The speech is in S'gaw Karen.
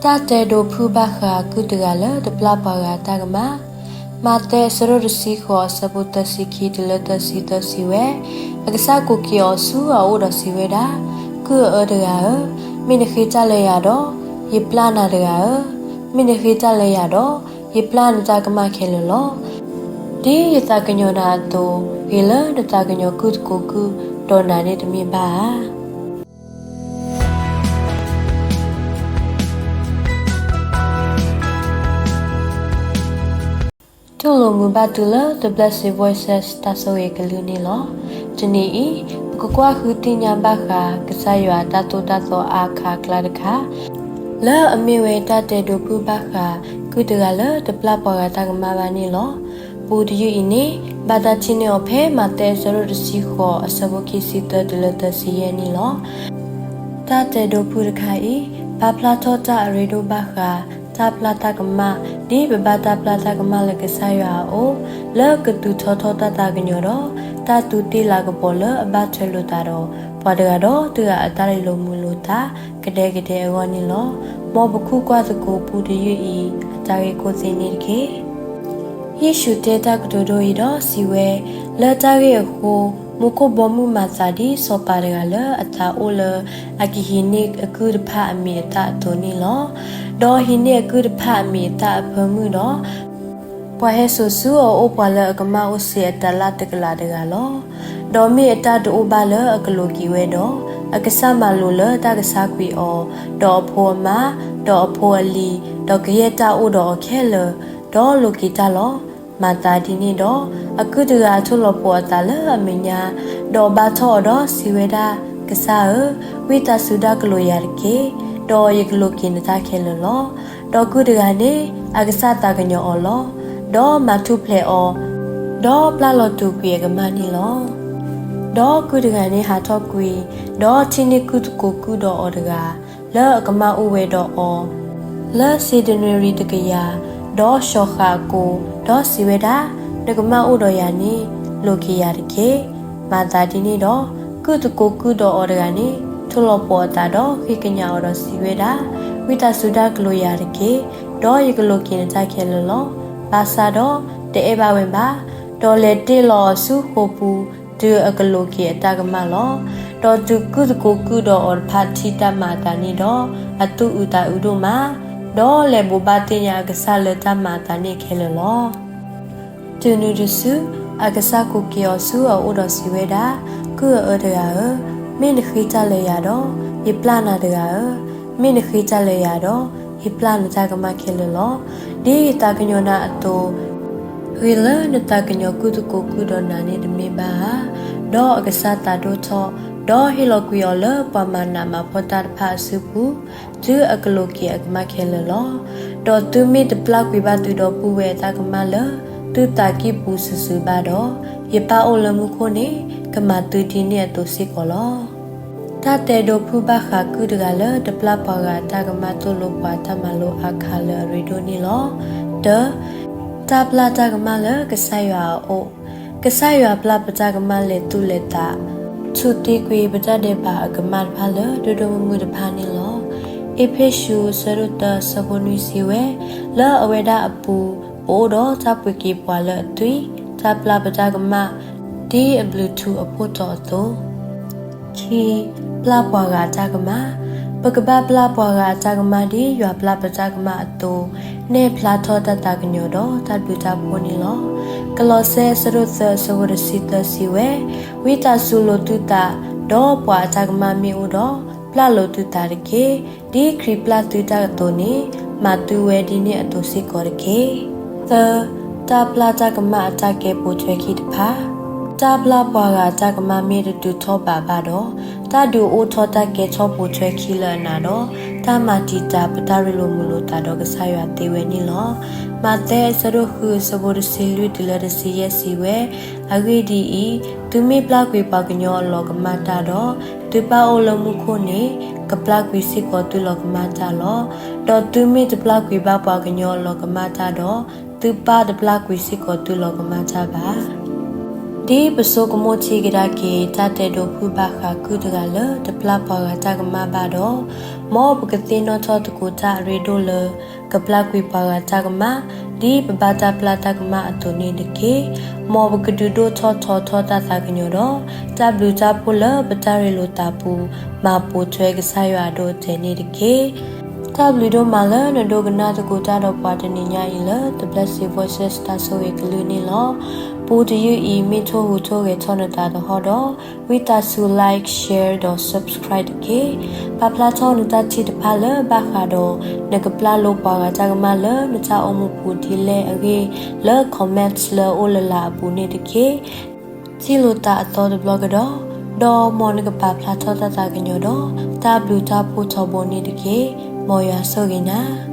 တၢ်တဲဒိဖုၣ်ဘၣ်ဃးကုၢ်တဂၤလၢတပျၢ်ပှၤဂၤတၢ်ကမၣ်. မးသဲအဆၢဒိၣ်တဆံဃိး အဆၢဖိသၢဆံခံတုၤလၢသၢဆံသၢ စံးဝဲ, အကစၢ်ကိးက့ၤအီၤဆူအအိၣ်ဒီးစံးဝဲဒၣ်, ကုၢ်အအၢတဂၤဧၢ, မ့ၢ်နဃ့တၢ်လၢယၤဒီး, ယပျၢ်နၤတဂၤဧၢ, မ့ၢ်နဃ့တၢ်လၢယၤဒီး, ယပျၢ်နတၢ်ကမၣ်ခဲလၢာ်လီၤ. ဒ်ယသးကညီၤနၤအသိး, ဂ့ၤလၢနသးကညီၤကုၢ်သကိးကုၢ်ဒီးနၤန့ၣ်တမ့ၢ်ဘၣ်ဧါ. တူၢ်လိာ်မုာ်ဘၣ်သုလၢ The Blessed Voices တၢ်ဆိၣ်ဂ့ၤကလုၢ်န့ၣ်လီၤ. တနံၤအံၤ, ပကကွၢ်ဃုသ့ၣ်ညါဘၣ်ဃး ကစၢ်ယွၤအတၢ်သိၣ်တၢ်သီအါခါအကျါတခါ, လၢအမ့ၢ်ဝဲတၢ်တဲဒိဖုၣ်ဘၣ်ဃး ကုၢ်တဂၤလၢတပျၢ်ပှၤဂၤတၢ်ကမၣ်ဘၣ်န့ၣ်လီၤ. ပူတယုၢ်အံၤန့ၣ်, ဘၣ်တၢ်ထံၣ်န့ၢ်အီၤဖဲမးသဲအဆၢဒိၣ်တဆံဃိး အဆၢဖိခံဆံသၢတုၤလၢသၢဆံယဲၢ်န့ၣ်လီၤ. တၢ်တဲဒိဖုၣ်တခါအံၤ, ပာ်ဖျါထီၣ်တၢ်အရ့ဒိၣ်ဘၣ်ဃး တၢ်ပျၢ်တၢ်ကမၣ်, ဒ်ပဘၣ်တၢ်ပျၢ်တၢ်ကမၣ်လၢကစၢ်ယွၤအအိၣ်, လၢကသူၣ်ထီထီၣ်တၢ်သးကညီၤဒီး တၢ်သူတ့လးကပီၤလၢအဘၣ်ထွဲလိာ်သးဒီး ပှၤတဂၤဒီးတဂၤအတၢ်ရ့လိာ်မုာ်လိာ်သး ကဒဲကဒဲအဂီၢ်န့ၣ်လီၤ. မ်ပကကွၢ်သကိးပူတယုၢ်အံၤ အတၢ်ဂ့ၢ်ခိၣ်သ့ၣ်န့ၣ်တက့ၢ်. ယ့ၣ်ၡူးတဲတၢ်ကတိၤဒိအံၤဒီးစံးဝဲ, လၢတၢ်ဂ့ၢ်အဃိ, မူခိၣ်ဘီမုၢ်မၤသးဒ်စီၤပၤတဂၤလၢအသးအိၣ်လၢ အကဟံးန့ၢ်အကုၢ်တဖၣ်အမံၤအသၣ်အသိးန့ၣ်လီၤ. ဒီးဟံးန့ၢ်အကုၢ်တဖၣ်အမံၤအသၣ်အဖၢမုၢ်ဒီး, ပှၤဟဲစိာ်ဆူအအိၣ်ပှၤလၢအကမၣ်အိၣ်စ့အတၤလၣ်တကလးတဂၤလီၤ. ဒီးမ့ၢ်အတၢ်တအိၣ်ဘၣ်လၢအကလိးက့ၤဝဲဒီး, အကစၢ်မၤလိာ်လၢတၢ်ကဆါကွံာ်အီၤ, ဒီးအဖိအမါ, ဒီးအဖိအလံၤ, ဒီးကယဲၢ်တၢ်အိၣ်ဒီးအီၤခဲလၢာ်, ဒီးလိးက့ၤတၢ်လီၤ. မၤသးဒ်န့ၣ်ဒီး, အကုၢ်တဂၤထိၣ်လီၤပှီၤအသးလၢအမဲာ်ညါ, ဒီးဘါထီၣ်အီၤဒီးစံးဝဲဒၣ်, ကစၢ်ဧၢ, ဝံသးစူၤဒၣ်ကလိးယၤတက့ၢ်, ဒီးယကလိးက့ၤနတၢ်ခဲလၢာ်လီၤ. ဒီးကုၢ်တဂၤန့ၣ် အကစၢ်သးကညီၤအီၤလီၤ. ဒီးမၤထူၣ်ဖျဲးအီၤ, ဒီးပျၢ်လီၤတူာ်ကွံာ်အကမၢ်န့ၣ်လီၤ. ဒီးကုၢ်တဂၤန့ၣ်ဟးထီၣ်ကွံာ်, ဒီးထံၣ်န့ၢ်ကုၢ်သကိးကုၢ်ဒီးအီၤတဂၤ, လၢအကမၢ်အိၣ်ဝဲဒီးအီၤ လၢစ့ဒနွံရံၤတကယၤ, ဒီးဆှီၤဃာ်အကိာ်, ဒီးစံးဝဲဒၣ်, နကမၢ်အိၣ်ဒီးယၤန့ၣ်, လိးက့ၤယၤတက့ၢ်. မၤသးဒ်န့ၣ်ဒီး, ကုၢ်သကိးကုၢ်ဒီးအီၤတဂၤန့ၣ် ထိၣ်လီၤပှီၤအသးဒီးဃ့ကညးအီၤဒီးစံးဝဲဒၣ်, ဝံသးစူၤဒၣ်ကလိးယၤတက့ၢ်, ဒီးယကလိးက့ၤနတၢ်ခဲလၢာ်လီၤ. ဘၣ်ဆၣ်ဒီးတအဲၣ်ဘၣ်ဝဲဘၣ်. ဒီးလဲၤတ့ၢ်လီၤအီၤဆူဃိာ်ပူၤ တုၤအကလိးက့ၤအတၢ်ကမၢ်လီၤ. ဒီးတုၤကုၢ်သကိးကုၢ်ဒီးအီၤတဖၣ်ထံၣ်တၢ်မၤအသးန့ၣ်ဒီး, အသူၣ်အုးသးအုးဒိၣ်မး, ဒီးလဲၤဘိးဘၣ်သ့ၣ်ညါအကစၢ်လၢတၢ်မၤအသးန့ၣ်ခဲလၢာ်လီၤ. တုၤနုၤတစု, အကစၢ်ကိးက့ၤအီၤဆူအအိၣ်ဒီးစံးဝဲဒၣ်, ကုၢ်အအၢတဂၤဧၢ, မ့ၢ်နဃ့တၢ်လၢယၤဒီး, ယပျၢ်နၤတဂၤဧၢ, မ့ၢ်နဃ့တၢ်လၢယၤဒီး, ယပျၢ်နတၢ်ကမၢ်ခဲလၢာ်လီၤ. ဒ်ယသးကညီၤနၤအသိး, ဂ့ၤလၢနသးကညီၤကုၢ်သကိးကုၢ်ဒီးနၤန့ၣ်တမ့ၢ်ဘၣ်ဧါ. ဒီးအကစၢ်သးဒိၣ်ထီၣ်, ဒီးဟ့ၣ်လီၤကွံာ်အီၤလၢပှၤမၤနးမၤဖှီၣ်တၢ်တဖၣ်အစုပူၤ, တုၤအကလိးက့ၤအကမၢ်ခဲလၢာ်လီၤ. ဒီးသုမ့ၢ်တပျၢ်ကွံာ်ဘၣ်သုဒီပုၢ်ဝဲၢ်အတၢ်ကမၣ်လၢ သုသးကံၢ်ပူၤစုာ်စုာ်ဘၣ်ဒီး, ယပၢ်အိၣ်လၢမူခိၣ်န့ၣ် ကမၤသုဒ်န့ၣ်အသိးစ့ၢ်ကီးလီၤ. တၢ်တဲဒိဖုၣ်ဘၣ်ဃးကုၢ်တဂၤလၢတပျၢ်ပှၤဂၤအတၢ်ကမၣ်သိၣ်လိပှၤတၢ်မၤလိအါခါလၢအရ့ဒိၣ်န့ၣ်လီၤ. တၢ, တၢ်ပျၢ်တၢ်ကမၣ်လၢကစၢ်ယွၤအအိၣ်. ကစၢ်ယွၤပျၢ်ပတၢ်ကမၣ်လဲၤသူၣ်လဲၤသး, ဆူသံကွံာ်ပတၢ်ဒဲးဘးအကမၣ်တဖၣ်လၢဒိၣ်ဒိၣ်မုၢ်မုၢ်တဖၣ်န့ၣ်လီၤ. အ့းဖ့းစူး အဆၢဒိၣ်သၢ အဆၢဖိနွံစံးဝဲ, လၢအဝဲဒၣ်အပူၤ, ပအိၣ်ဒီးတၢ်ပှ့ၤက့ၤပှၤလၢအသွံၣ်, တၢ်ပျၢ်ပတၢ်ကမၣ်, ဒ်အဘျုးထူအဖှိၣ်တီၤအသိး ခံ, ပျၢ်ပှၤဂၤအတၢ်ကမၣ်. ပကဘၣ်ပျၢ်ပှၤဂၤအတၢ်ကမၣ်ဒ်ယွၤပျၢ်ပတၢ်ကမၣ်အသိး, နဲၣ်ဖျါထီၣ်တၢ်သးကညီၤဒီးတၢ်ဘျုးတၢ်ဖှိၣ်န့ၣ်လီၤ. ကလီးစဲ အဆၢဒိၣ်သၢ အဆၢဖိတဆံသၢစံးဝဲ, ဝံသးစူၤလိာ်သုသး, ဒီးပှၤအတၢ်ကမၣ်မ့ၢ်အိၣ်ဒီး, ပျၢ်လိာ်သုသးတက့ၢ်. ဒ်ခရံာ်ပျၢ်သုတၢ်အသိးန့ၣ်, မၤသုဝဲဒ်န့ၣ်အသိးစ့ၢ်ကီးတက့ၢ်. သၢ, တၢ်ပျၢ်တၢ်ကမၣ်အတၢ်ကဲပိာ်ထွဲခံတဖၣ်. တၢ်ပျၢ်ပှၤဂၤအတၢ်ကမၣ်မ့ၢ်တတုၤထီၣ်ဘးဘၣ်ဒီး, တၢ်ဒုးအိၣ်ထီၣ်တၢ်ကဲထီၣ်ပိာ်ထွဲခံလၢအနၤဒီး, တၢ်မၤတံာ်တာ်ပတၢ်ရ့လိာ်မုာ်လိာ်သးဒီးကစၢ်ယွၤသ့ဝဲန့ၣ်လီၤ. မးသဲ အဆၢဒိၣ်ဃု အဆၢဖိတဆံလွံၢ်တုၤလၢတဆံယဲၢ်စံးဝဲ, အဂ့ၢ်ဒ်အံၤ, သုမ့ၢ်ပျၢ်ကွံာ်ပှၤကညီအလီၤကမၣ်တၢ်ဒီး, သုပၢ်အိၣ်လၢမူခိၣ်န့ၣ် ကပျၢ်ကွံာ်စ့ၢ်ကီးသုလီၤကမၣ်တၢ်လီၤ. ဒီးသုမ့ၢ်တပျၢ်ကွံာ်ဘၣ်ပှၤကညီအလီၤကမၣ်တၢ်ဒီး, သုပၢ်တပျၢ်ကွံာ်စ့ၢ်ကီးသုလီၤကမၣ်တၢ်ဘၣ်. ဒ်ပဆိကမိၣ်ထံကဒါက့ၤ တၢ်တဲဒိးဖုၣ်ဘၣ်ဃးကုၢ်တဂၤလၢ တပျၢ်ပှၤဂၤတၢ်ကမၣ်ဘၣ်ဒီး, မ်ပကသ့ၣ်နီၣ်ထီၣ်သကိးတၢ်အရ့ဒိၣ်လၢ ကပျၢ်ကွံာ်ပှၤဂၤတၢ်ကမၣ် ဒ်ပဘၣ်တၢ်ပျၢ်တၢ်ကမၣ်အသိးန့ၣ်တက့ၢ်. မ်ပကဒုးဒိၣ်ထီၣ်ထီထီၣ်တၢ်သးကညီၤဒီး တၢ်ဘျုးတၢ်ဖှိၣ်လၢပတၢ်ရ့လိာ်သးပူၤ မၤပိာ်ထွဲကစၢ်ယွၤအဒိအတဲာ်န့ၣ်တက့ၢ်. တၢ်ဘျုးဒိၣ်မးလၢနဒိကနၣ်သကိးတၢ်ဒီးပှၤတနံၤညါအံၤလၢ The Blessed Voices တၢ်ဆိၣ်ဂ့ၤကလုၢ်န့ၣ်လီၤ. ပူတယုၢ်အံၤ မ့ၢ်ထိၣ်ဟူးထိၣ်ဂဲၤထီၣ်နသးသဟီၣ်ဒီး ဝံသးစူၤ like, share ဒီး subscribe တက့ၢ်. ပာ်ဖျါထီၣ်နတၢ်ထံၣ်တဖၣ်လၢဘၣ်ဃးဒီး နကပျၢ်လိပှၤဂၤတၢ်ကမၣ်လၢနတၢ်အိၣ်မူပူၤဒ်လဲၣ်အဂ့ၢ် လၢ comments လၢအအိၣ်လၢ်လၢ်အပူၤန့ၣ်တက့ၢ်. ထံၣ်လိာ်သးအသီတဘျီကဒီး, ဒီးမ်နကပာ်ဖျါထီၣ်တၢ်သးကညီၤဒီး တၢ်ဘျုးတၢ်ဖှိၣ်ထီဘိန့ၣ်တက့ၢ်. မ်ယွၤဆိၣ်ဂ့ၤနၤ.